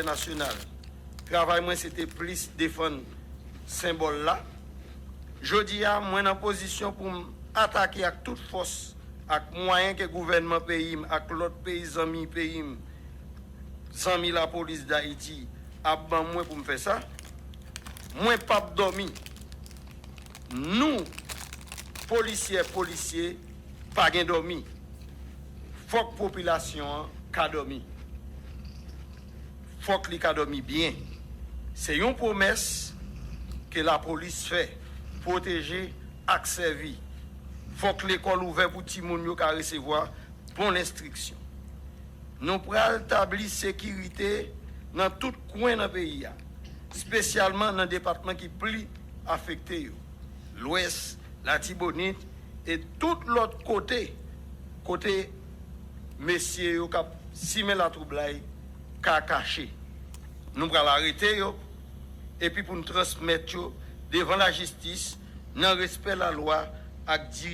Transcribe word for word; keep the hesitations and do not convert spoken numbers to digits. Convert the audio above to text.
entènasyonal. Travay mwen se te plis defann senbòl la. Jodi a, mwen nan pozisyon pou m atake ak tout fòs, ak mwayen ke gouvènman peyi m ak lòt peyi zanmi peyi m, zanmi Lapolis Dayiti, ap ban mwen pou m fè sa. Mwen p ap dòmi. Nou, polisyè, polisye, pa gen dòmi. Fòk popilasyon an ka dòmi. Fòk li ka dòmi byen. Se yon pwomès ke lapolis fè, pwoteje ak sèvi. Fòk lekòl ouvè pou timoun yo ka resevwa bon enstriksyon. Nou pral tabli sekirite nan tout kwen nan peyi a, espesyalman nan depatman ki pli afekte yo, Lwès, Latibonit e tout lòt kote, kote mesye yo k ap simen latwoublay ka kache. Nou pral arete yo, epi pou n transmèt yo devan lajistis nan respè lalwa ak diri